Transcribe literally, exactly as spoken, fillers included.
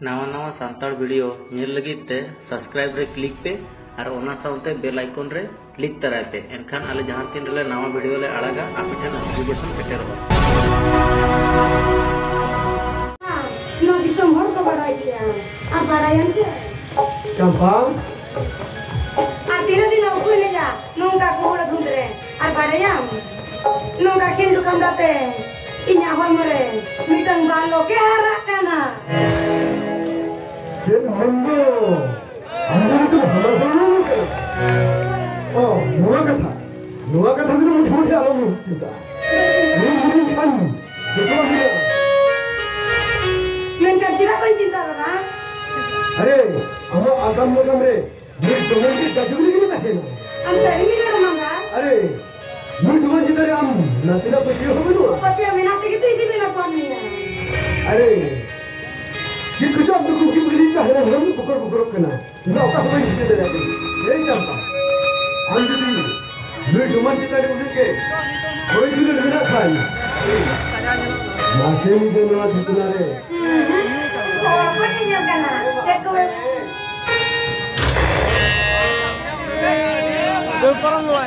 ᱱᱟᱣᱟ ᱱᱟᱣᱟ ᱥᱟᱱᱛᱟᱲ video ᱧᱮᱞ ᱞᱟᱹᱜᱤᱫ ᱛᱮ subscribe ᱨᱮ click ᱯᱮ ᱟᱨ ᱚᱱᱟ ᱥᱟᱶᱛᱮ bell icon ᱨᱮ click ᱛᱟᱨᱟᱭ ᱯᱮ᱾ ᱮᱱᱠᱷᱟᱱ ᱟᱞᱮ ᱡᱟᱦᱟᱸ ᱛᱤᱱ ᱨᱮᱞᱮ ᱱᱟᱣᱟ video ᱞᱮ ᱟᱲᱟᱜᱟ, ᱟᱯᱮ ᱴᱷᱮᱱ notification ᱥᱮᱴᱮᱨᱚᱜᱼᱟ᱾ ᱱᱚᱣᱟ ᱫᱤᱥᱚᱢ ᱦᱚᱲ ᱠᱚ ᱵᱟᱲᱟᱭ ᱜᱮᱭᱟ᱾ ᱟᱨ ᱵᱟᱲᱟᱭᱟᱢ ᱪᱮᱫ? ᱪᱟᱢᱯᱟ᱾ ᱟᱨ ᱛᱤᱱᱟᱹᱜ ᱫᱤᱱ ᱩᱠᱩ ᱮᱱᱮᱡᱟ ᱱᱚᱝᱠᱟ ᱜᱚᱦᱚᱲ ᱫᱷᱩᱸᱫ ᱨᱮ? ᱟᱨ ᱵᱟᱲᱟᱭᱟᱢ, ᱱᱚᱝᱠᱟ ᱠᱷᱮᱞᱰᱩ ᱠᱟᱢᱲᱟ ᱛᱮ ᱤᱧᱟᱹᱜ ᱦᱚᱲᱢᱚ ᱨᱮ ᱢᱤᱫᱴᱟᱝ ᱵᱟᱞᱚᱠ ᱮ ᱦᱟᱨᱟᱜ ᱠᱟᱱᱟ᱾ ᱪᱮᱫ ᱢᱚᱱᱫᱚ? ᱟᱢ ᱫᱚ ᱦᱟᱢᱟᱞ ᱦᱚᱲᱢᱚ ᱠᱟᱱᱟ᱾ ᱚ, ᱱᱚᱣᱟ ᱠᱟᱛᱷᱟ, ᱱᱚᱣᱟ ᱠᱟᱛᱷᱟ ᱫᱚ ᱢᱩᱴᱷᱮ ᱢᱩᱴᱷᱮ ᱟᱞᱚᱢ ᱪᱤᱱᱛᱟᱹᱜᱼᱟ᱾ ᱱᱩᱭ ᱦᱩᱰᱤᱧ ᱠᱷᱟᱱ ᱡᱚᱛᱚᱣᱟᱜ ᱦᱩᱭᱩᱜᱼᱟ᱾ ᱢᱮᱱᱠᱷᱟᱱ ᱪᱮᱫᱟᱜ ᱵᱟᱹᱧ ᱪᱤᱱᱛᱟᱹ ᱞᱮᱫᱟ? ᱟᱨᱮ, ᱟᱢᱟᱜ ᱟᱜᱟᱢ ᱱᱟᱜᱟᱢ ᱨᱮ ᱱᱩᱭ ᱫᱚᱢᱚᱱ ᱜᱮ ᱡᱟᱡᱩᱜᱽ ᱨᱮᱜᱮ ᱛᱟᱦᱮᱱᱟ᱾ ᱟᱢ ᱥᱟᱹᱨᱤ ᱜᱮ ᱨᱚᱲ ᱢᱟᱸᱫᱟ᱾ ᱟᱨᱮ, ᱱᱩᱭ ᱫᱚᱢᱚᱱ ᱪᱮᱛᱟᱱ ᱨᱮ ᱟᱢ ᱱᱟᱥᱮᱱᱟᱜ ᱯᱟᱹᱛᱭᱟᱹᱣ ᱦᱚᱸ ᱵᱟᱹᱱᱩᱜᱼᱟ᱾ ᱯᱟᱹᱛᱭᱟᱹᱣ ᱢᱮᱱᱟᱜ ᱛᱮᱜᱮ ᱛᱚ ᱤᱧ ᱫᱚ ᱢᱮᱱᱟᱜ ᱠᱚᱣᱟ ᱱᱤᱭᱟᱹ᱾ ᱟᱨᱮ, ᱪᱮᱫ ᱠᱚᱪᱚ ᱟᱢ ᱫᱚ ᱠᱩᱠᱤ ᱵᱩᱠᱤ ᱞᱟᱹᱭ ᱛᱟᱦᱮᱱᱟ, ᱦᱚᱲᱢᱚ ᱵᱚᱠᱚᱨ ᱵᱚᱠᱚᱨᱚᱜ ᱠᱟᱱᱟ᱾ ᱤᱧ ᱫᱚ ᱚᱠᱟ ᱦᱚᱸ ᱵᱟᱹᱧ ᱵᱩᱡᱷᱟᱹᱣ ᱫᱟᱲᱮᱭᱟᱜ ᱠᱟᱱᱟ᱾ ᱮᱭ ᱪᱟᱢᱯᱟ, ᱟᱢ ᱡᱩᱫᱤ ᱱᱩᱭ ᱰᱚᱢᱟᱱ ᱪᱮᱛᱟᱱ ᱨᱮ ᱩᱱᱟᱹᱜ ᱜᱮ ᱦᱚᱭ ᱫᱩᱞᱟᱹᱲ ᱢᱮᱱᱟᱜ ᱠᱷᱟᱱ, ᱢᱟᱥᱮ ᱢᱤᱫ ᱫᱤᱱ ᱱᱚᱣᱟ ᱴᱷᱤᱠᱟᱹᱱᱟ ᱨᱮ᱾ ᱦᱚᱲ ᱠᱚ ᱧᱮᱧᱮᱞ ᱠᱟᱱᱟ᱾ ᱪᱮᱫ ᱠᱚ ᱫᱟᱹᱲ ᱯᱟᱨᱚᱢ ᱱᱚᱣᱟ᱾